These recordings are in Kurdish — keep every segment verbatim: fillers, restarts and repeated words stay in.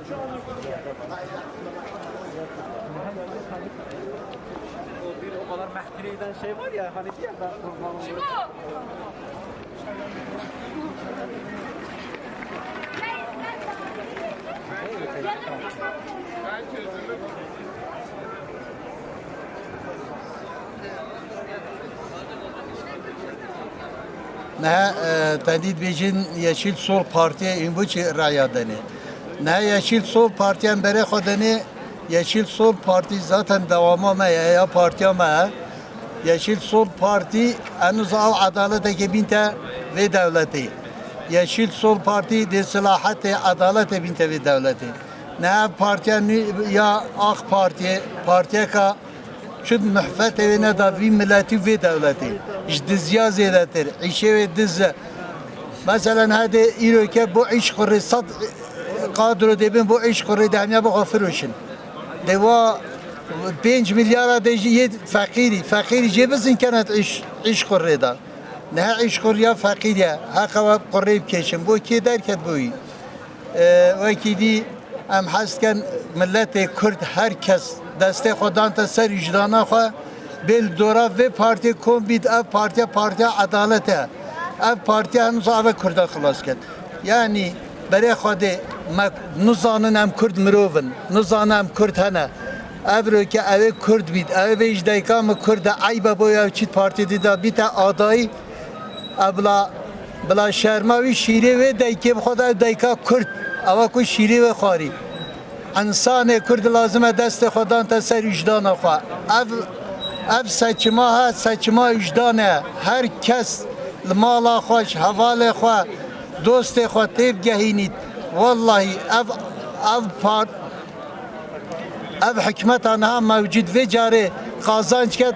O bir o kadar mehtireyden şey var ya, hani bir yerden kurban olur. Niha, e, te dî dibêjin Yeşil Sol Partiye û bo çi raya denê. Niha Yeşil Sol Partiye em berê xwe denê, Yeşil Sol Partî zaten dewama me ye, ya partiya me ye. Yeşil Sol Partî henûz ew edaleteke bîn te vê dewletê. Yeşil Sol Partî dê silahetê, edaletê bîn te vê dewletê. Ne ev partiya nû ya AK Partiyê, partiyeka çi mihfetê wê neda vî miletî û vê dewletê. Ji diziya zêdetir, îşê wê diz e. Meselen hede îro ke bo îş xurê sed kadro dê bin bo îş xurê de hemiya bixwe firoşin. De wa pênc milyara de jî yê feqîrî, feqîrî jê bizin kene îş, îş xurê de. Niha îş xur ya feqîr ye, heqa we qurê bikêşin. Bo kê derket bo wî? E, wekî dî em hez dikin miletê Kurd her kes destê xwe dante ser wijdana xwe, bê li dora vê partiyê kom bît, ev partiya, partiya edalet e. Ev partiya henûza eve Kurda xilas ket. Yanî berê Xwedê me nizanin em Kurd mirov in, nizanin em Kurd hene. Ev roke ew ê Kurd bît, ew ê bê ji dayika min Kurd e, eyb e bo ew çît partiyê dî de bîte adayî. Ev bila, bila şerma wî şîrê wê daykê bi xwe de ew dayika Kurd. Ewa ku şîrê wê xwarî. Însanê Kurd lazim e destê xwe dante ser wijdana xwe. Ev, ev seçima ha, seçima wijdan e. Her kes li mala xwe, ji hevalê xwe, dostê xwe têbigehînît. Wellahî ev, ev par-, Ev hikmeta niha mewcûd vê carê qazanc ket,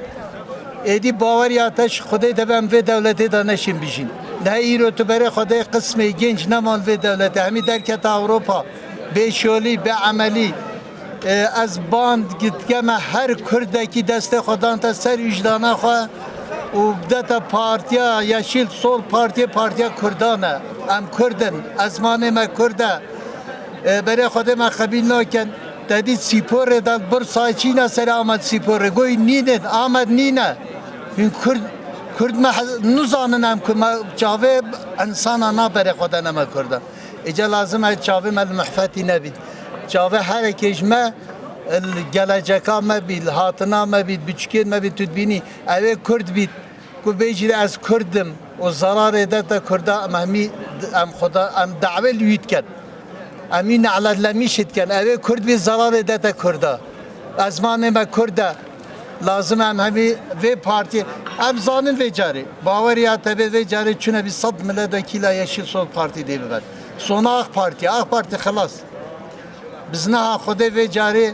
êdî baweriya te ji Xwedê de be em vê dewletê de neşên bijîn. Niha îro tu berê Xwedê qismê genc neman vê dewletê. Hemî derkete Ewropa. Bê şolî, bê emelî. E, ez band dike me her Kurdekî destê xwe dante ser wijdana xwe û bidete partiya Yeşil Sol Partiyê, partiya Kurdan e. Em Kurd in. Ezmanê me Kurd e. E, berê Xwedê me qebîl nakin. Te dît sîporê de Bursa çîne serê Amed sîporê. Goy nînin, Amed nîne. Hûn Kurd, Kurd me hez-, nizanin em ku me çavê insana na berê xwe de ne me Kurda. Îca lazim e çavê me li mihfetî nebît. Çavê herekê ji me li geleceka me bît, li hatina me bît, biçûkên me bît, tu dibînî. Ew ê Kurd bît. Ku bêjî ez Kurd im û zerarê dete Kurda, em hemî, em xwe da, em dawê li wî dikin. Em wî ne'letlemîşê dikin. Ew ê Kurd bî zerarê dete Kurda. Ezmanê me Kurd e. Lazim em hemî vê partiyê, em zanin vê carê. Baweriya te bê vê carê çûne bî sed miledekîla Yeşil Sol Partî dê bibin. Sona AK Partî, AK Partî xilas. Bizneha Xwedê vê carê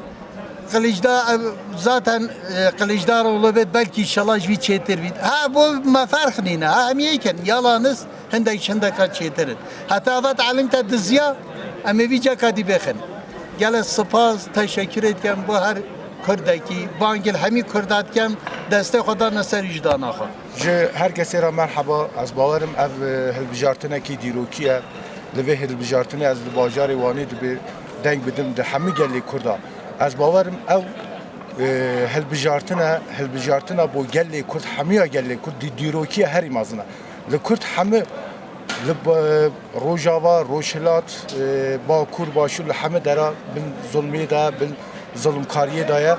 Qiliçda-, ev zaten, e, Qiliçdaroglu bêt, belkî inşallah ji vî çêtir bît. Ha, bo me ferq nîne. Ha, em yek in. Yalan is, hindek ji hindeka çêtir in. Heta vat elim te diziya, em ê vî ceka dî bêxin. Gelek spas, teşekkür dikim bo her Kurdekî. Bangil hemî Kurda dikim, destê xwe dane ser wijdana xwe. Ji her kesê re merheba, ez bawerim ev, e, hilbijartinekî dîrokî ye. Li vê hilbijartinê ez li bajarê Wanê dibê deng bidim di hemî gelê Kurda. Ez bawerim ew, e, hilbijartine, hilbijartina bo gelê Kurd, hemiya gelê Kurd dî-, dîrokî ye herî mezin e. Li Kurd hemi li ba-, Rojava, Rojhilat, e, Bakur, Başûr, li hemi dera bin zulmê de, bin zulmkariyê de ye.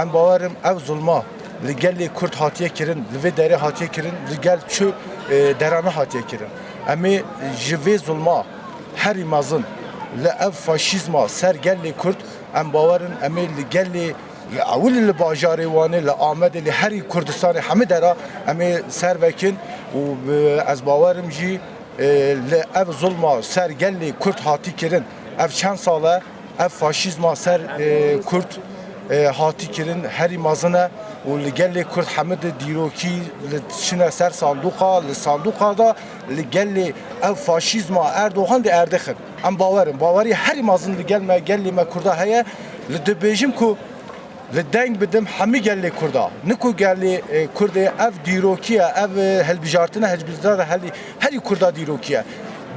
Em bawerim ev zulma li gelê Kurd hatiye kirin, li vê derê hatiye kirin, li gel çi, e, derane hatiye kirin. Em ê ji vê zulma herî mezin li ev faşîzma ser gelê Kurd, em bawerin em ê li gelê, li ewil li bajarê Wanê, li Amedê, li herî Kurdistanê hemî dera em ê ser vekin û, e, ez bawerim jî, e, li ev zulma ser gelê Kurd hatî kirin. Ev çend sal e, ev faşîzma ser, e, Kurd, e, hatî kirin herî mezin e û li gelê Kurd hemî di dîrokî li çine ser sanduqa, li sanduqa da li gelê ev faşîzma Erdogan dê erdixin. Em bawer in. Bawerî herî mezin li gel me, gelê me Kurda heye. Li dibêjim ku li deng bidim hemî gelê Kurda. Niku gelê, e, Kurdê ev dîrokî ye, ev, e, hilbijartine, hilbijartine herî, herî Kurda dîrokî ye.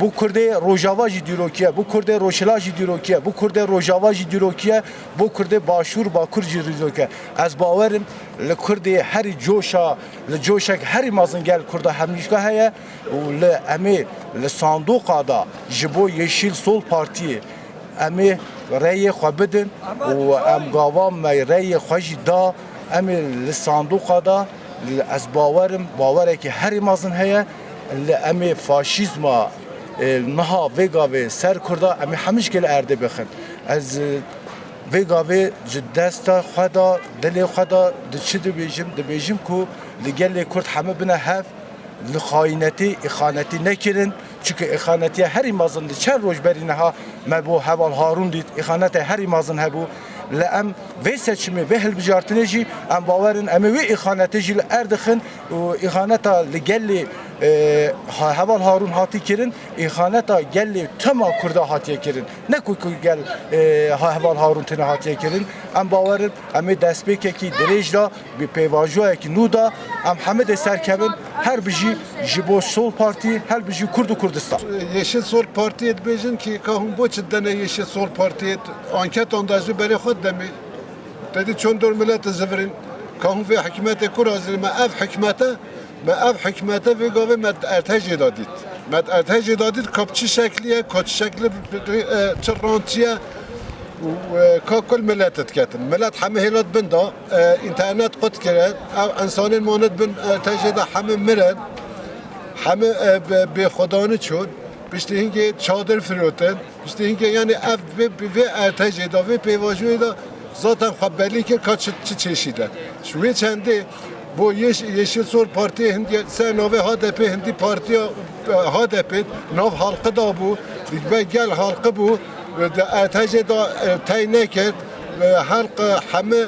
Bo Kurdê Rojava jî dîrokî ye, bo Kurdê Rojhilal jî dîrokî ye, bo Kurdê Rojava jî dîrokî ye, bo Kurdê Başûr, Bakur jî dîrokî ye. Ez bawer im li Kurdê herî coşa, li coşek herî mezin gel Kurda hemîşka heye û li em ê li sandoqa da ji bo Yeşil Sol Partiyê em ê reyê xwe bidin û em gava me reyê xwe jî da, em ê li sandoqa da, li, ez bawer im, bawerekî herî mezin heye, li em ê faşîzma, e, niha vê gavê ser Kurda em ê hemîşkê li erdê bixin. Ez, e, vê gavê ji desta xwe da, dilê xwe da, di çi dibêjim? Dibêjim ku li gelê Kurd heme bine hev, li xayînetî, îxanetî nekirin. Çunke îxanetiya herî mezin li çend roj berî niha me bo Heval Harûn dît, îxanete herî mezin hebû. Li em vê seçimê, vê hilbijartinê jî em bawer in, em ê wê îxanetê jî li erdixin û îxaneta li gelê, e, ha-, Heval Harûn hatî kirin, îxaneta gelê tema Kurda hatiye kirin. Ne ku, ku gel, e, ha-, Heval Harûn tune hatiye kirin. Em bawer in, em ê destpêkekî dirêj da, bi pêvajoyekî nû da, em hemidê serkevin, her bijî ji bo Sol Partî, her bijî Kurd û Kurdistan. Yeşil Sol Partiyê dibêjin kî ka hûn bo çi dene Yeşil Sol Partiyê, anketan da ji berê xwe demê. Te dî çond dor milete zivirîn, ka hûn vê hikûmetê kur hazirî me ev hikûmete, me ev hikûmete vê gavê me erdhejê da dît. Me erdhejê da dît, ka bi çi şeklî ye, ka çi şeklî bi, bi, e, çi rantî ye. Û, e, ka kul milet diketin. Milet hemî hêlat bin da, e, înternet qut kire. Ew însanên manit bin, e, tejê de hemî mirin. Hemî, e, bi, bêxwedanî çûn. Piştî hingê çadir firotin. Piştî hingê, yanî ev vê, bi vê ertejê de, vê pêvajoyê de zaten xwe belî kir ka çi, çi çeşîd e. Ji wê çendê Bo Yeş-, Yeşil Sol Partiyê hindî ser navê H D P hindî partiya, e, H D P nav halqi da bû, digbe gel halqi bû, e, di ertejê de, e, tey nekir, e, halq, e, hemi,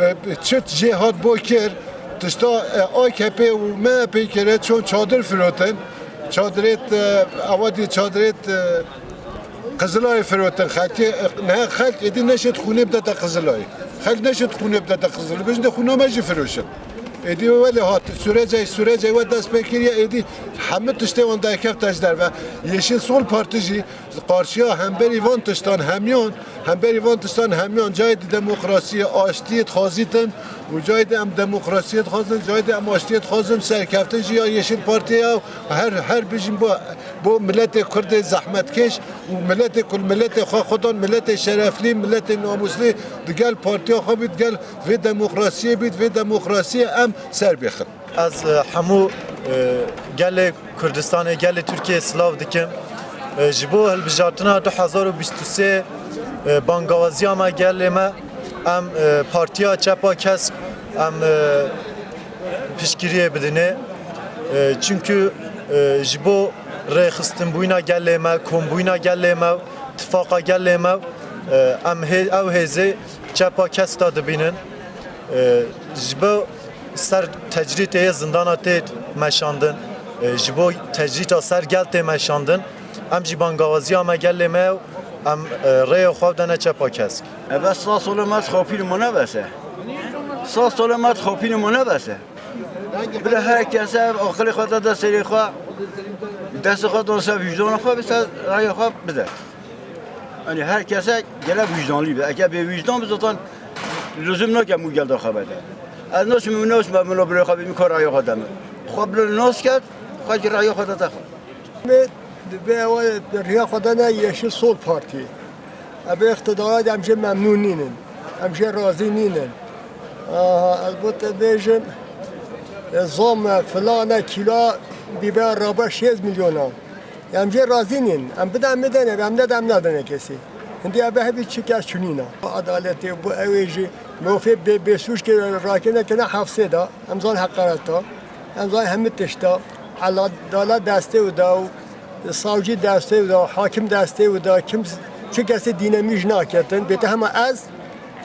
e, çit jê hat bo kir, tişta, e, A K P û M H P kire çon çadir firotin, çadirêt, e, ewa dî çadirêt, e, Qizilayê firotin xelkê, niha xelk êdî neşêt xûnê bidete Qizilayê. Xelk neşêt xûnê bidete Qizilayê. Bêjin dê xûna me jî firoşin. Êdî welê hat, Surecey, Surecey we dest pê kiriye, êdî hemû tiştê wan derkefte ji derve. Yeşil Sol Partî jî qarşiya hemberî van tiştan hemiyan, hemberî van tiştan hemiyan cayê di demokrasiyê, aştiyê dixwazîtin û cayê de em demokrasiyê dixwazin, cayê de em aştiyê dixwazin, serkeftin jî ya Yeşil Partiyê ye. Her, her bijîn bo, bo miletê Kurdê zehmetkêş û miletê ku li miletê xwe xwe dan, miletê şereflî, miletê namûslî, digel partiya xwe bî, digel vê demokrasiyê bî, vê demokrasiyê em ser bêxin. Ez, e, hemû, e, gelê Kurdistanê, gelê Tirkiyê silav dikim. E, ji bo hilbijartina du hezar û bîst û sê, e, bangawaziya me gelê me, em, e, Partiya Çepa Kesk, em, e, piştgiriyê bidinê. E, çimkû, e, ji bo rêxistinbûyîna gelê me, kombûyîna gelê me, tifaqa gelê me, e, em hê-, ew hêzê Çepa Kesk da dibînin. E, ji bo ser tecrîtê yê zindana tê meşandin, e, ji bo tecrîta ser gel tê meşandin, em jî bangawaziya me gelê me ye û em, e, rêya xwe dene Çepa Kesk. Eve sa sole me xapîn mane bese. Sa sole me xapîn mane bese. Bide her kese aqilê xwe de, de serê xwe, destê xwe de ser wîcdana xwe, bi ser raya xwe bide. Yanî her kese gerek wîcdanlî be. Eke bê wîcdan be, zaten luzum nake mû gel de xwe bide. Ez naçim, min naçim, min birê xwe bê, min kar raya xwe deme. Xwe bile nas ket, xwe ki raya xwe de te xwe. Em ê di vê ewa riya xwe de ne Yeşil Sol Partî. Ev ê îqtidara de em jê memnûn nînin. Em jê razî nînin. Aha, ez bo te bêjim, e, zam, e, filan e, kîla bîber rabe şêst milyon a. Em jê razî nînin. Em bide em nidene, em nede em nadene kesî. Hindî ev hebî çi kes çûnîna. Edaletê bo ew ê jî nofê bê, bêsûc ke rakine kene hefsê da. Em zan heqareta. Em zan hemî tişta. Eladala destê û da û savcî destê û da, hakim destê û da, kim çi kesê dînemî ji naketin. Bête hema ez,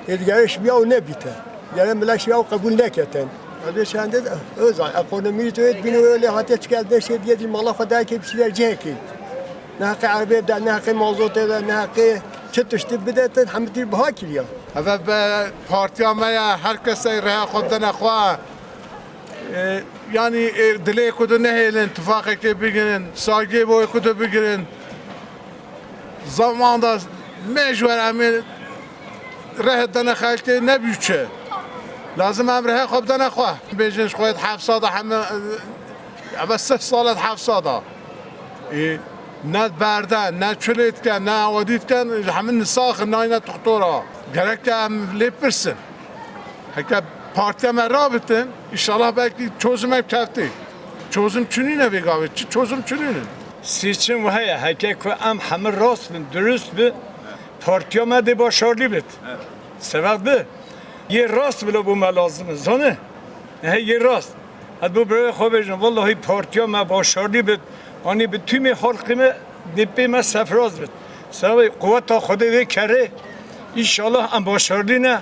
ê digere şibiya û nebîte. Gere milek şibiya û qebûl neketin. Ev ê çendê de, Ozan, ekonomî tu êt bîn û lê hatiye çike ez neşê diye dî mala xwe dayke bir şeyler cihekî. Ne heqê erbê de, ne heqê mazotê de, ne heqê çi tiştî bidetin, hemî tî biha kiriya. Eve be partiya me ye, her kesê rêya xwe bidene xwe. E, yanî, e, dilê ku tu nehêlin, tifaqekê bigirin, sagê boyê ku tu bigirin. Zamanda me ji wer em ê reh dene xelkê ne bûçe. Lazim em rehê xwe bidene xwe. Bêjin ji xwe heft sala heme, e, eve sih sala heft sala. E, ne berde, ne çilê diken, ne awadî diken, ji hemin nisaxin nayne tuxtora. Gerek em lê pirsin. Heke partiya me rabitin, înşallah belkî çözüm ev keftê. Çözüm çinîne vê gavê, çi çözüm çinîne. Seçim heye, heke ku em hemî rast bin, dirust bin, partiya me dê başarlî bit. Sebeb bi, yê rast bila bû me lazim e, zanî? He, yê rast. Ez bo birayê xwe bêjim, wellahî partiya me başarlî bit, anî bi tümê xalqê me dê pê me serfiraz bit. Sebebê quweta Xwedê vê kerê, înşallah em başarlî ne.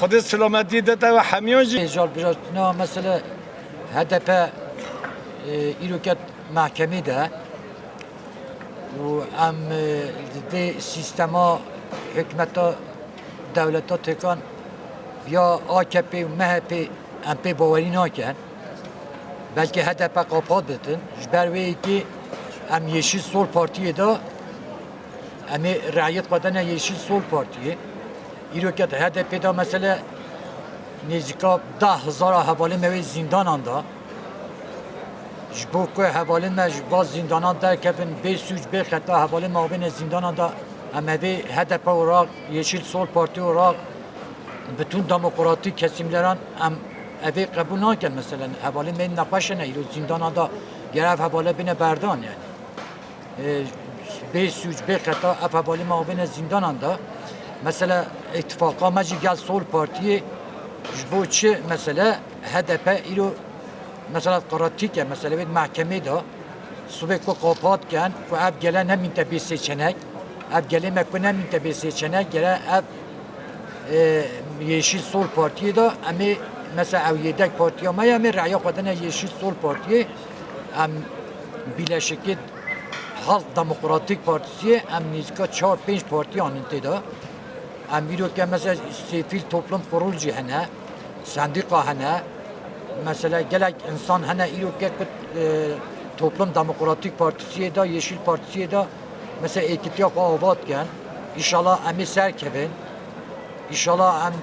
Xwedê silametî dete we hemiyan jî. Êcar bijartina mesela H D P, e, îro ket mehkemê de û em, e, vê sîstema hikmeta dewleta Tirkan ya A K P û M H P em pê bawerî nakin. Belkî H D P qapat bitin. Ji ber wê yekê em Yeşil Sol Partiyê de em ê rayet xwe dene Yeşil Sol Partiyê. Îro ke H D P de mesele nêzîka deh hezara hevalê me wê zîndanan de. Ji bo ku hevalên me ji va zîndanan derkevin, bê sûc, bê xeta hevalên me avêne zîndanan de, em evê H D P olarak, Yeşil Sol Parti olarak, bütün demokratik kesimleran em evê qebûl nakin. Mesela hevalên me nexweş ne, îro zîndanan de, gere ev hevale bine berdan yani. E, bê sûc, bê xeta ev hevalê me avêne zîndanan de. Mesela îtifaqa me jî gel Sol Partiyê ji bo çi mesela H D P îro mesela qeratî ke, mesela wê mehkemê de sibê ku qapat ken ku ev gele nemînte bê seçenek, ev gelê me ku nemînte bê seçenek, gere ev, e, Yeşil Sol Partiyê de em ê mesela ew yedek partiya me ye, em ê reya xwe dine Yeşil Sol Partiyê, em bileşikê Halk Demokratik Partisi ye, em nêzîka çar pênc partiyan in tê de. Em îro ke mesela sivîl toplum kurul jî hene, sendîka hene. Mesela gelek insan hene îro ke ku, e, Toplum Demokratik Partisiyê de, Yeşil Partisiyê de mesela êkitiya xwe ava dikin. Înşallah em ê serkevin. Înşallah em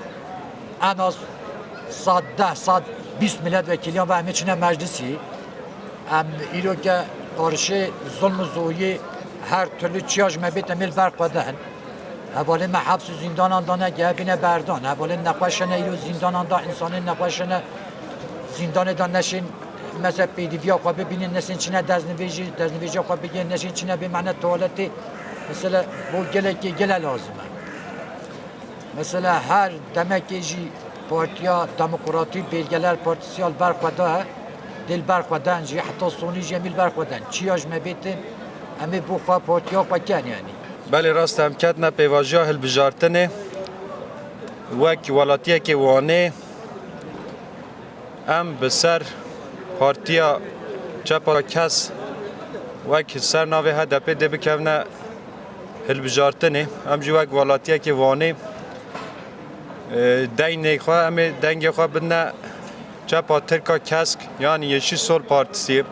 en az sed deh, sed bîst milletvekiliyan ve em ê çine meclisî. Em îro ke qarşê zulm û zoriyê her türlü çiya ji me bê temêl ber xwe den. Hevalên me heps û zîndanan dane, gere bîne berdan. Hevalên nexweş hene îro zîndanan da, însanên nexweş hene zîndanê da neşên mesela pêdiviya xwe bibînin, neşên çine destnivêjî, destnivêjiya xwe bigihên, neşên çine bê mehne tuwaletê. Mesela bo gelekê gele lazim e. Mesela her demekê jî Partiya Demokratîk Bêlgeler Partisi ya li ber xwe de, dê li ber xwe den jî, heta sonî jî em ê li ber xwe den. Çiya ji me bê tên, em ê bo xwe partiya xwe ken yanî. Belê rast e, em ketine pêvajiya hilbijartinê wek welatiyekê Wanê. Em bi ser partiya çepa kes wek ser navê H D P dê bikevine hilbijartinê. Em jî wek welatiyekê Wanê, e, deynê xwe, em ê dengê xwe bidine çepa Tirka Kesk, yanî Yeşil Sol Partisi.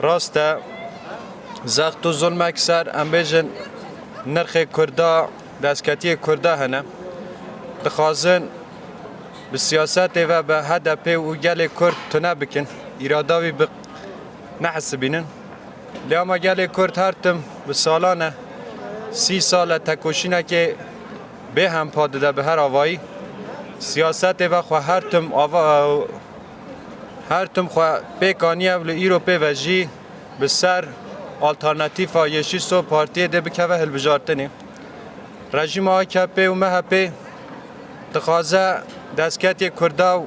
Rast e, zext û zulmek ser, em bêjin, nirxê Kurda, destketiyê Kurda hene. Dixwazin bi siyasetê ve bi H D P û gelê Kurd tune bikin, îrada wî bi nehesibînin. Lê ama gelê Kurd her tim bi salan e, sî sal e tekoşînekê bêhempa dide bi her avayî. Siyasetê ve xwe her tim ava, her tim xwe pêk aniye û li îro pê ve jî bi ser alternatîfa Yeşîl Sol Partiyê dê bikeve hilbijartinê. Rejîma A K P û M H P dixwaze destketiyê Kurda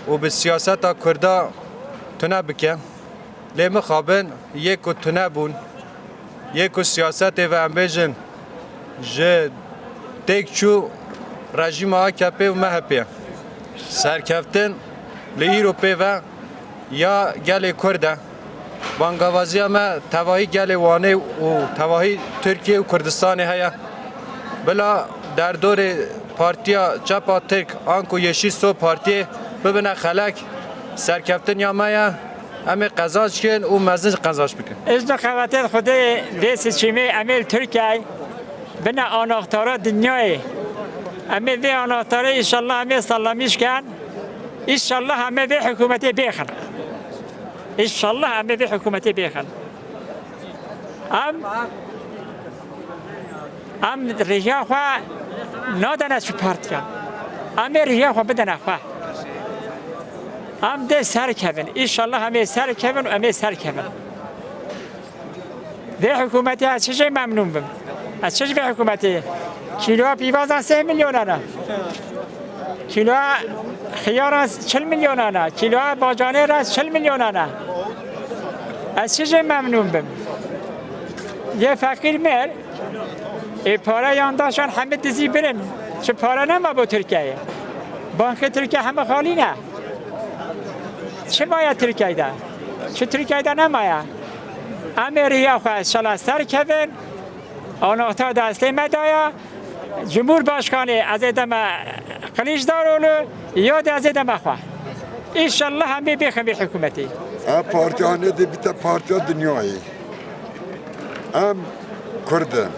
û bi siyaseta Kurda tune bike. Lê mixabin yê ku tune bûn, yê ku siyasetê ve em bêjin ji têk çû rejîma A K P û M H P ye. Serkeftin li îro pê ve ya gelê Kurd e. Bangavaziya me tevahî gelê Wanê û tevahî Tirkiye û Kurdistanê heye. Bila derdorê Partiya Çepa Tirk anku Yeşîl Sol Partiyê bibine xelek, Serkeftin ya me ye, em ê qezenc kin û mezin qezenc bikin. Îzn û qewetê Xwedê vê seçîmê em ê li Tirkiyeyê bine anaxtara dinyayê. Em ê vê anaxtarê înşallah em ê selamîş ken. Înşallah em ê vê hikûmetê bêxin. Înşallah em ê vê hikûmetê bêxin. Em, em riya xwe nadene çi partiyan. Em ê riya xwe bidene xwe. Em dê serkevin. Înşallah em ê serkevin û em ê serkevin. Vê hikûmetê ez çi jê memnûn bim? Ez çi ji vê hikûmetê? Kîloya pîvazan sê milyonan e. Kîloya xiyaran çil milyonan e. Kîloya bacanêran çil milyonan e. Ez çi jê memnûn bim? Yê feqîr mir, ê pare yandaşan hemî dizî birin. Çi pare nema bo Tirkiyeyê? Bankê Tirkiye hemî xalî ne. Çi maye Tirkiyeyê de? Çi Tirkiyeyê de nemaye? Em ê riya xwe şela serkevin. Anahtar destê me daye. Cumhurbaşkanê ez ê deme Kiliçdaroglu, ya de ez ê deme xwe. Înşallah em bê bêxin vê hikûmetê. Ev partiya ne dê bite partiya dinyayê. Em Kurd in.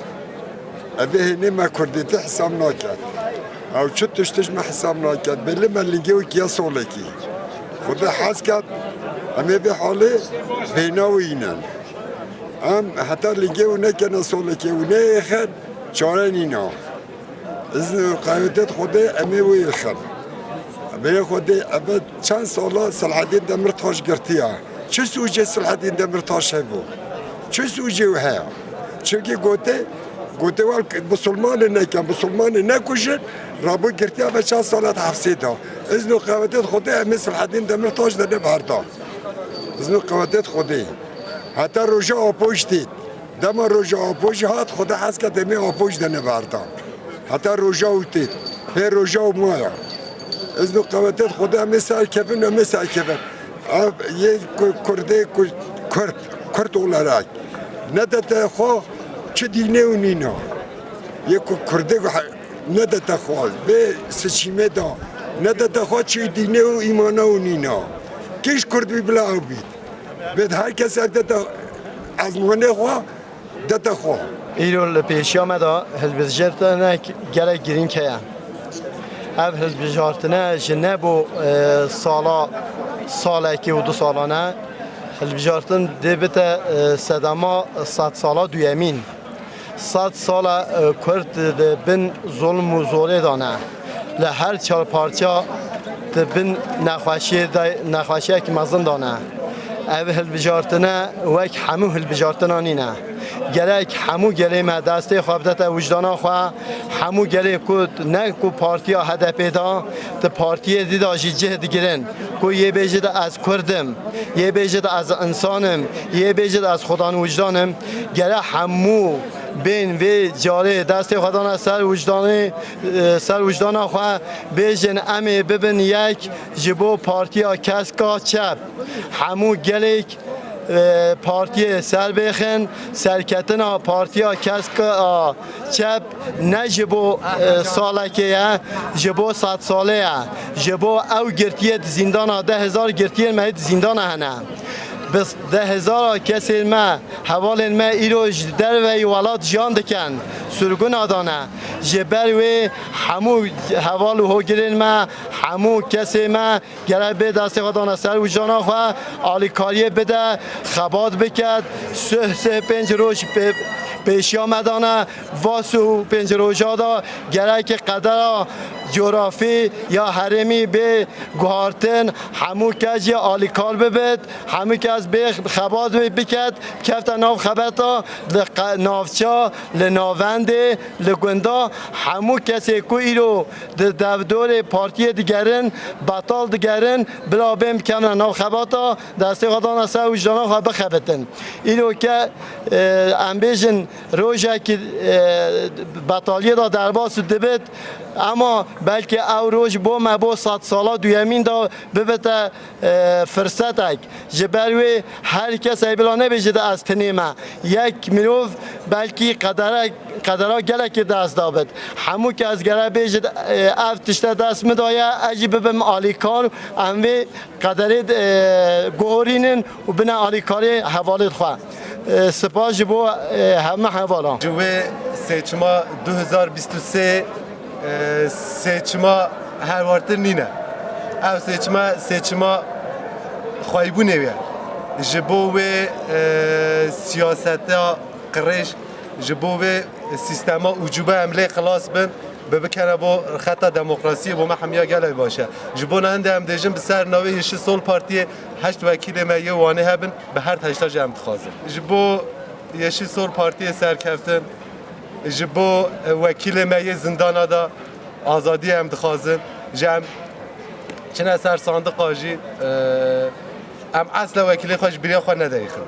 Ev ê hênê me Kurdêtî hesab naket. Ew çi tişt tişt me hesab naket. Belê me lingê wî kiya solekî. Xwedê hez ket, em ê vê halê bêhna wî înin. Em heta lingê wî nekene solekê wî neyêxin, çare nîna. Îzn û qewetê Xwedê em ê wê yêxin. Belê Xwedê, eve çend sala Selahedîn Demirtaş girtiye. Çi sûcê Selahedîn Demirtaş hebû? Çi sûcê wî heye? Çimkî gote, gote wal musulmanê neken, musulmanê nekujin, rabû girtiye ve çend sala di hefsê de. Îzn û qewetê Xwedê em ê Selahedîn Demirtaş de neberda. Îzn û qewetê Xwedê. Heta roja Apo jî têt. Dema roja Apo jî hat, Xwedê hez ket em ê Apo jî de neberda. Heta roja û têt. Hê roja û maya. Îzn û qewetê Xwedê em ê serkevin, em ê serkevin. Ev yê ku-, Kurdê ku-, Kurd, Kurd olarak nedete xwe çi dînê û nîna. Yê ku Kurdê ku he-, nedete xwe vê seçîmê de nedete xwe çi dînê û îmana û nîna. Kî ji Kurd bî bila ew bît. Bê her kes ev dete ezmanê xwe dete xwe. Îro li pêşiya me de hilbijartinek gelek girîng heye. Ev hilbijartine ji ne bo, e, sala, salekê û du salan e. Hilbijartin dê bite, e, sedema sed sala duyemîn. Sed sala, e, Kurd di bin zulm û zorê de ne. Li her çar parça di bin nexweşiyê de, nexweşiyek mezin de ne. Ev hilbijartine wek hemû hilbijartina nîne. Gerek hemû gelê me destê xwe bidete wijdana xwe, hemû gelê ku ne ku partiya H D P de, di partiyê dî de jî cih digirin. Ku yê bêjit ez Kurd im, yê bêjit ez însan im, yê bêjit ez xwedan wijdan im. Gere hemû bên vê carê destê xwe dane ser wijdanê, e, ser wijdana xwe, bêjin em ê bibin yek ji bo partiya keska çep. Hemû gelek, e, partiyê ser bêxin, serketina partiya keska çep ne ji bo, e, salekê ye, ji bo sed salê ye. Ji bo ew girtiyê di zîndana, deh hezar girtiyên me yê di zîndana hene. Bi deh hezara kesên me, hevalên me îro ji derveyî welat jiyan dikin, sirgûna dane. Ji ber wê hemû heval û hogirên me, hemû kesê me gerek bê destê xwe dane ser wijana xwe, alîkariyê bide, xebat biket, sih, sih pênc roj pê-, pêşiya me dane, va sih û pênc roja de gerek qedera cografî ya herêmî bê guhartin, hemû kes jî alîkar bibit, hemû kes bê xebat biket, bikefte nav xebata li qe-, navça, li navendê, li gunda, hemû kesê ku îro di devdorê partiyê digerin, betal digerin, bila bên bikevne nav xebata, destê xwe dana ser wijdana xwe bixebitin. Îro ke, e, em bêjin rojekî, e, betaliyê de derbas dibit, ema belkî ew roj bo me bo sed sala duyemîn de bibite, e, firsetek. Ji ber wê her kes ê bila nebêjit ez tinê me. Yek mirov belkî qederek qedera gelekî dest dabit. Hemû kes gere bêjit, e, ev tişte dest min daye, ez jî bibim alîkar û em vê qederê, e, guhorînin û bine alîkarê hevalê xwe. E, spas ji bo, e, heme hevalan. Ji wê seçima du hezar bîst û sê, e, seçima herwartir nîne. Ev seçima, seçima xweyîbûnê ye. Ji bo wê, e, siyaseta qirêj, ji bo vê sîstema ucûbe em lê xilas bin, bi bikene bo xeta demokrasiyê, bo me hemiya gelek baş e. Ji bona hindê em dêjin bi ser navê Yeşil Sol Partiyê heşt wekîlê me yê Wanê hebin, bi her heşta jî em dixwazin. Ji bo Yeşil Sol Partiyê serkeftin, ji bo, e, wekîlê me yê zindana de azadiyê em dixwazin. Ji em çine ser sandiqa jî, e, em esla wekîlê xwe ji bîriya xwe nedeyixin.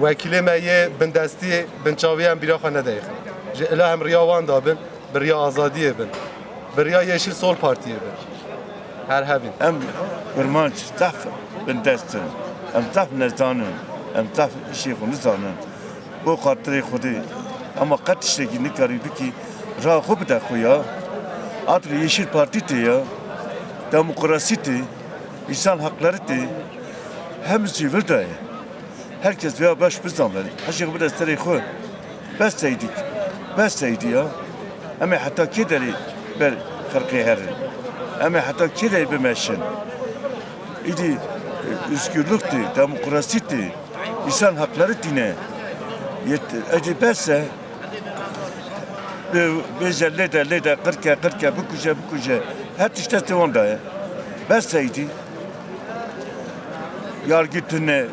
Wekîlê me yê bindestiyê, binçaviyê em bîriya xwe nedeyixin. Ji ila em riya wan dabin, bi riya azadiyê bin, bi riya Yeşil Sol Partiyê bin. Her hebin. Em kurmanc zehf bindest in. Em zehf nezanin. Em zehf işê xwe nizanin. Bo xatirê Xwedê. Ema qet tiştekî nikarî bikî. Raha xwe bide xwe ya. Artık Yeşil Partî tê ya. Demokrasî tê. Însan hakları tê. Hemî jî vir daye. Her kes vêya baş bizane. Hişê xwe bide serê xwe. Bes seydik. Bes seydî ya. Em ê heta kê derê ber xelkê herin? Em ê heta kê derê bimeşin? Îdî, e, özgürlük tê, demokrasî tê, însan hakları tîne. Yet-, ecê bes e. Bê-, bêje lê de, lê de, qirke, qirke, bikuje, bikuje. Her tişt destê wan de ye. Bes seydî. Yargı tune,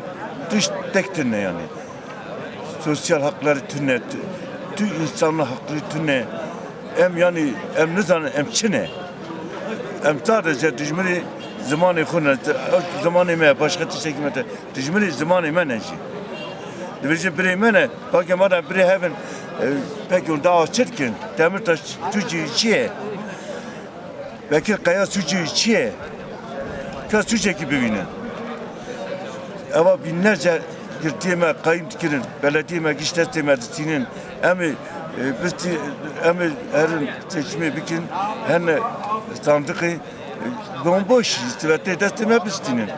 tişt tek tune yani. Sosyal hakları tune, tu, tu insanlık hakları tune. Em yani, em nizanin em çi ne? Em sadece dijminê zimanê xwe ne, zimanê me, başka tiştekî me te, dijminê zimanê me ne jî. Dibêje birê me ne, bak em adam birê hevin, e, peki onda açirkin, Demirtaş Türkiye çi ye? Bekir Kaya sûcê wî çi ye? Ka sûcekî bibînin. Eva binlerce girtiyê me qayîm dikirin, belediyê me giş destê me distînin. Em ê, e, bistî-, em ê herin seçimê bikin, hene sandiqê, e, bomboş, sivetê destê me bistînin.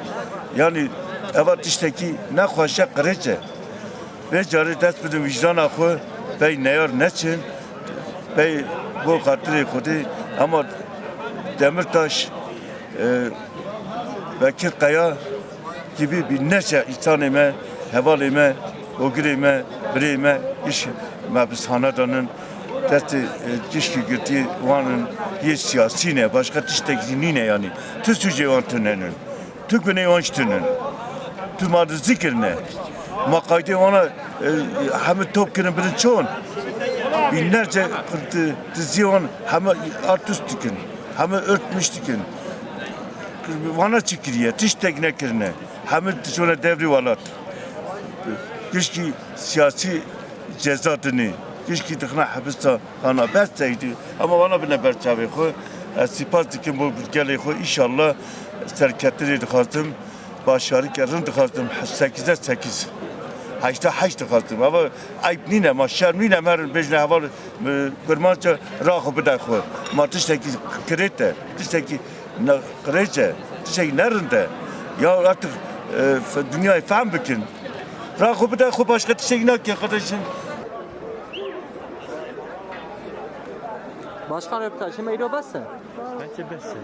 Yani eva tiştekî nexweş e, qirêj e. Vê carê dest bidin wijdana xwe, pey neyar neçin, pey bo xatirê Xwedê, ama Demirtaş, e, Bekir Kaya gibi binlerce insanê me, hevalê me, ogirê me, birê me, iş me bi sana danin, destê, e, gişkî girtî wan in, yê siyasî ne, başka tiştekî nîne yani. Tu sûcê wan tunenin. Tu gunê wan ji tune. Tu ma dizî kirine. Ma qaydê wana, e, hemî top kirin birin çon. Binlerce di-, dizî wan hemî artist dikin. Hemî örtmüş dikin. Wana çi kiriye? Tiştek nekirine. Hemî dişone devrî welat. Gişkî siyasî ceza dinê. Gişkî dixine hepisa. Hana bes teydi. Ama wana bine ber çavê xwe. Ez spas dikim bo gelê xwe. Înşallah serketinê dixwazim. Başarîke rind dixwazim. Sekize sekiz. Heşta heşt dixwazim. Ama eyb nîne, ma şerm nîne, merin bêjine heval, e, kurmanca ra xwe bide xwe. Ma tiştekî kirêt e. Tiştekî ne qirêj e. Tiştekî ne rind e. Ya artık, e, fe-, dinyayê fehm bikin. Ra xwe bide xwe, başka tiştekî nake kardeşim. Başkan röportajı meylo bes e. Bence bes e.